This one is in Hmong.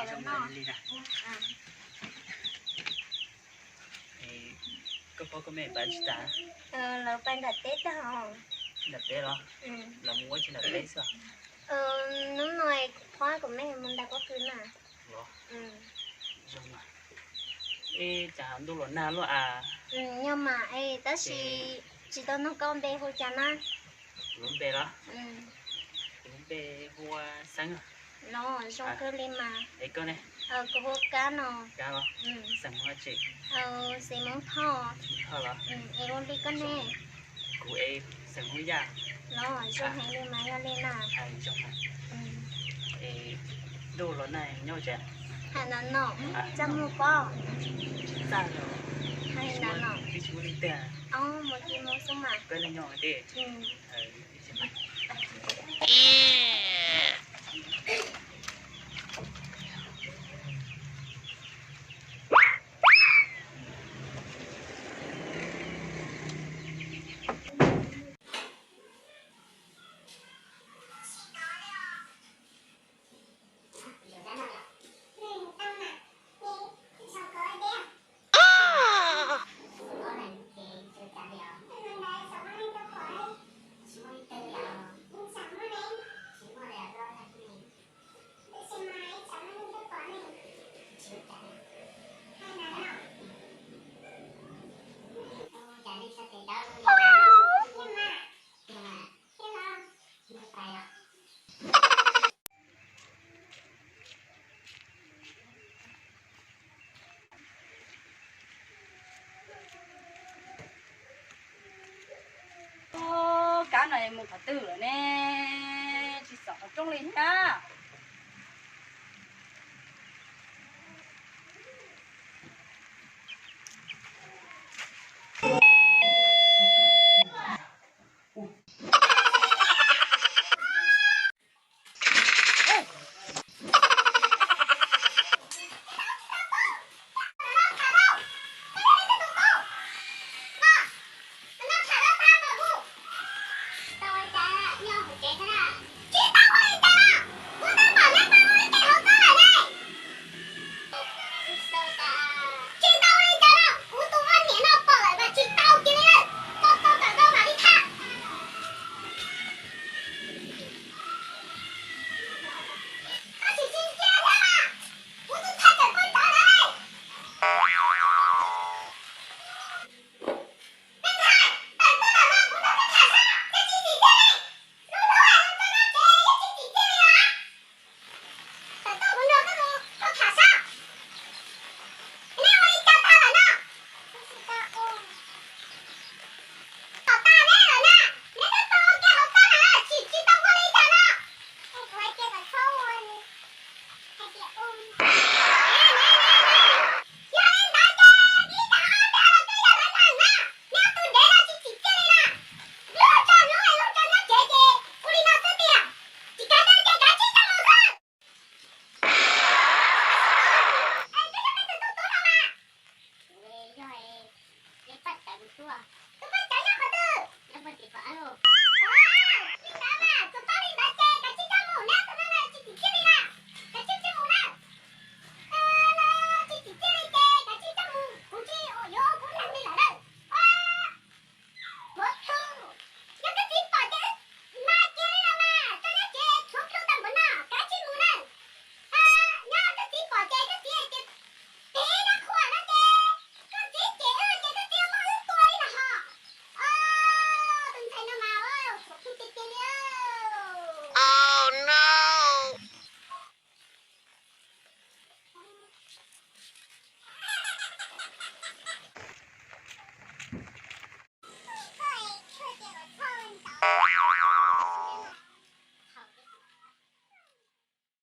Zoo li na. Koj pog koj me pab tsis tas? Lawv pais nram teb tag os. Nram teb los? Lawv mus ua tsi nram teb xwb? Hnub no kuv pog kuv me mus ntais pob kws na. Los? Zoo mas. Ej, cas ntuj los nag luaj as. Yog mas, es tab sis tsis tau nug koj npe hu cas na? Kuv lub npe los? Kuv lub npe hu ua Xeeb. Los zoo kawg li mas. Es koj ne? Kuv hu Kab no. Kab los? Xeem Hmoob tsi? Xeem Hmoob Thoj. Thoj los? Es ua li koj ne? Kuv es xeem Hmoob Yaj. Los zoo heev li mas yog li na. Zoo mas. Es ntuj los nag nyob tsev. Hais ntawd no, txaj muag pob. Txaj los. Hais ntawd no. Tsis muaj leej twg. Mus tsis mus xwb mas. Koj neej nyob deb. Kab no mus qhov twg lawm ne? Tsis xauj qhov rooj li thiab.